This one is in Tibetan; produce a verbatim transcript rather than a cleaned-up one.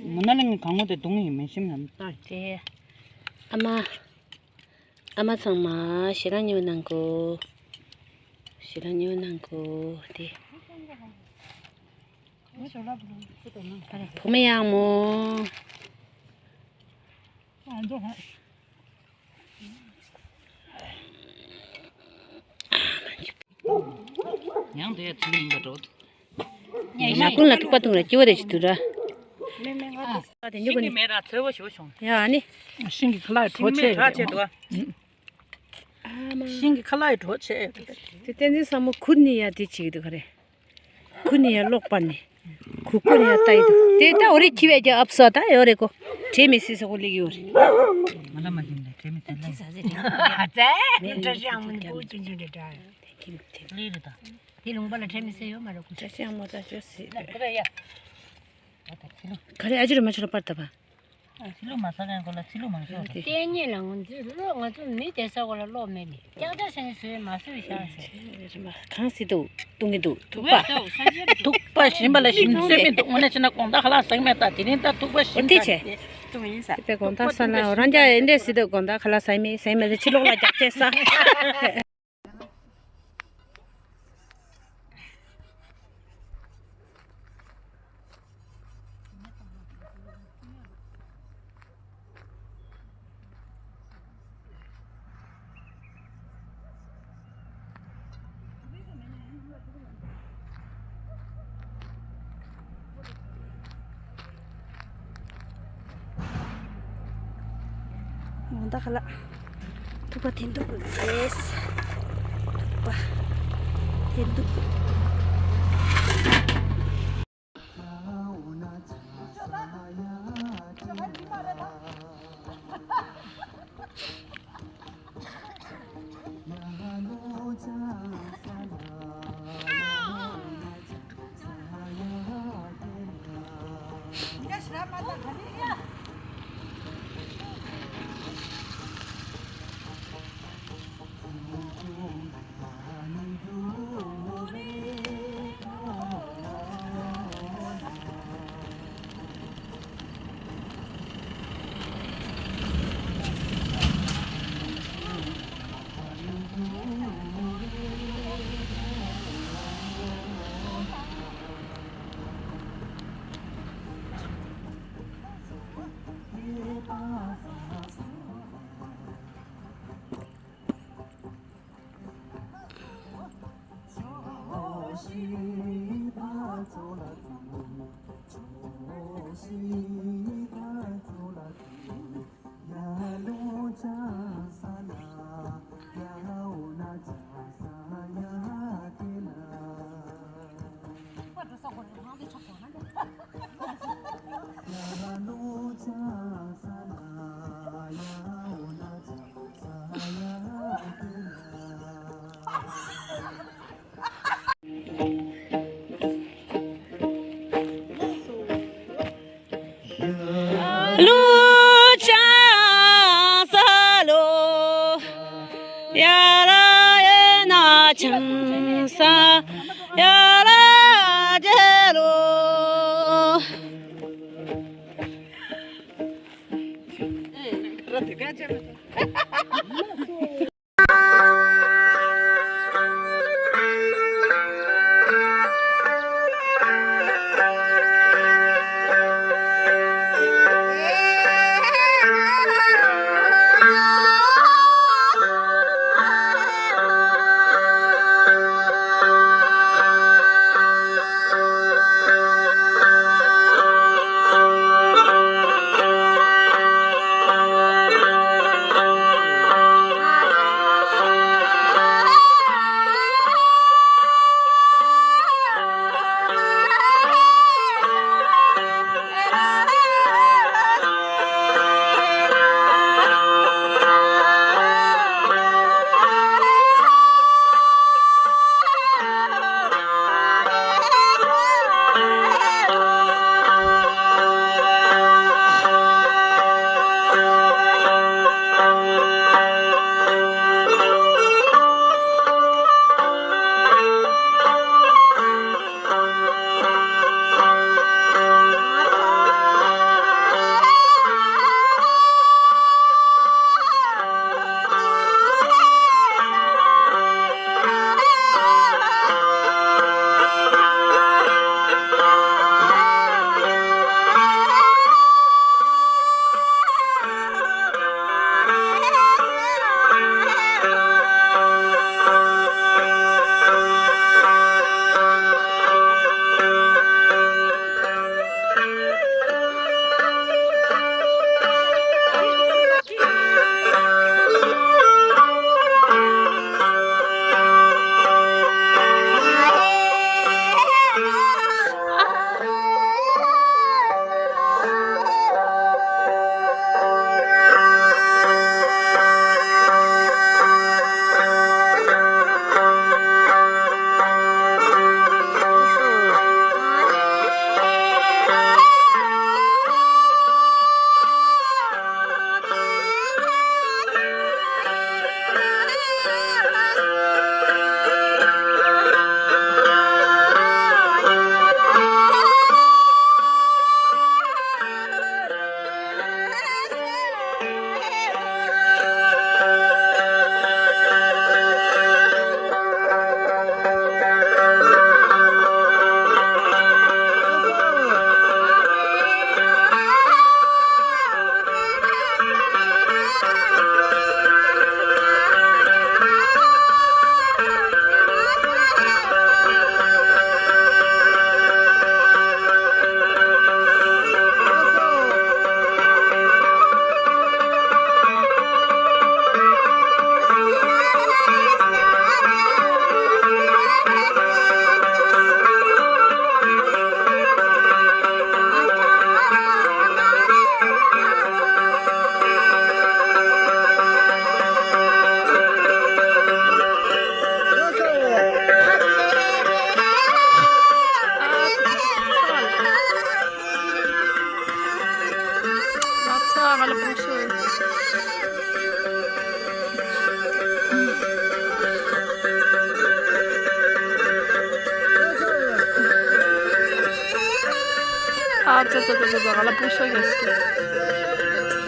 མུ་ན་ལ་ངའི་གང་ངོ་དེ་རྡུང་ཡིན་མེད་ཤིམ་ལ་ལྟ། དེ། ཨ་མ། ཨ་མ་ཚང་མ་ཞེ་དྲག་ཉོ་གནང་གོ། ཞེ་དྲག་ཉོ་གནང་གོ་དེ། བུ་མོ་ཡག་མོ། ཡང་དེ་ཚིག་ཡིན་པ་འགྲོ། ཉ་ཀུན་ལ་ཐུག་པ་འཐུང་ར་སྐྱིད་པོ་རེ་ཞིག་འདུག་ར། ཨ་དེ་ཉོ་གི་ནི་མེད་ར་ཚོད་པོ་ཞུ་བྱུང་། ཡ་ཨ་ནི། ཤིང་གི་ཁ་ལག་གྲོ་ཆེ་ར་ཆེ་འདུག་ཨ། ཤིང་གི་ཁ་ལག་གྲོ་ཆེ། དེ་བསྟན་འཛིན་བཟང་མོ་ཁུར་ནི་ཡ་དེ་བྱེད་ཀྱི་འདུག་ག་རེ། ཁུ་ནི་ཡ་ལོག་པ་ནི། ཁུ་ཁུ་ནི་ཡ་ལྟ་ཡི་འདུག་དེ་ལྟ་འོ་རེ་ཁྱི་བས་ཀྱང་ཨབ་སོ་ད་ཡོ་རེ་ཀོ། བྲེ་མི་སྲིད་ས་ཀོ་ལིག་ཡོ་རེ། ང་ལ་མ་ཤིང་ལ་བྲེ་མི་སྲིད་ལ། ཨ་ཙེ། བྲེ་ཤང་མི་བུ་ཅིན་ཅིན་རེ་ད། ལི་རེ་ད། དེ་ལུང་པ་ལ་བྲེ་མི་སྲིད་ཡོ་མ་རེ་ཀོ། བྲེ་ཤང་མོ་ད་ཅོ་སི། ཁ་རེ་ཡ། ཁ་རེ་ཨ་ཅི་རུ་མ་ཆུ་ར་པར་ད་པ། ཕྱི་ལུགས་མ་ཟ་མཁན་ཀོ་ལ་ཕྱི་ལུགས་མང་ཤོས་རེད། ལྟས་ངན་ལ་ང་ཚོས་ལོ་ང་ཚོ་མི་བསྡད་ས་ཀོ་ལ་ལོག་མེད་ནི་ཀྱག་ཀྱག་བྱས་ནས་བཟོས་མ་བཟོས་བཞག་ཟེར། གང་སྲིད་འདུག་བཏུང་གི་འདུག་ཐུག་པ། ཐུག་པ་ཞིམ་པ་ལ་ཞིམ་ཚོད་མི་འདུག་དངོས་གནས་བྱས་ན་དགོང་དག་ཁ་ལག་ཟ་གི་མེད་ད་དེ་རིང་ད་ཐུག་པ་ཞིམ་ད་དེ། བཏུང་ཡིན་ས། དེ་པའི་དགོང་དག་ས་ལ་རང་ཅག་ཨེ་འདྲས་སྲིད་འདུག་དགོང་དག་ཁ་ལག་ཟ་མེད་ཟ་མེད་ཕྱི་ལོགས་ལ་རྒྱག་ཆས་ས། ད་ཁ་ལག་ཐུག་པ་འཐེན་འདུག་རེད། ཐུག་པ་འཐེན་འདུག་ལུ་ཅང་ས་ལོ། ཡ་ར་ཡེ་ན་ཅང་ས། ཡ་ར་ཇེ་ལོ། ང་ལ་སྤུངས་སོང་། ཨ་ཙི་ཙི་ཙི་ཙི། ང་ལ་སྤུངས་སོང་། ཡོད་སྐད།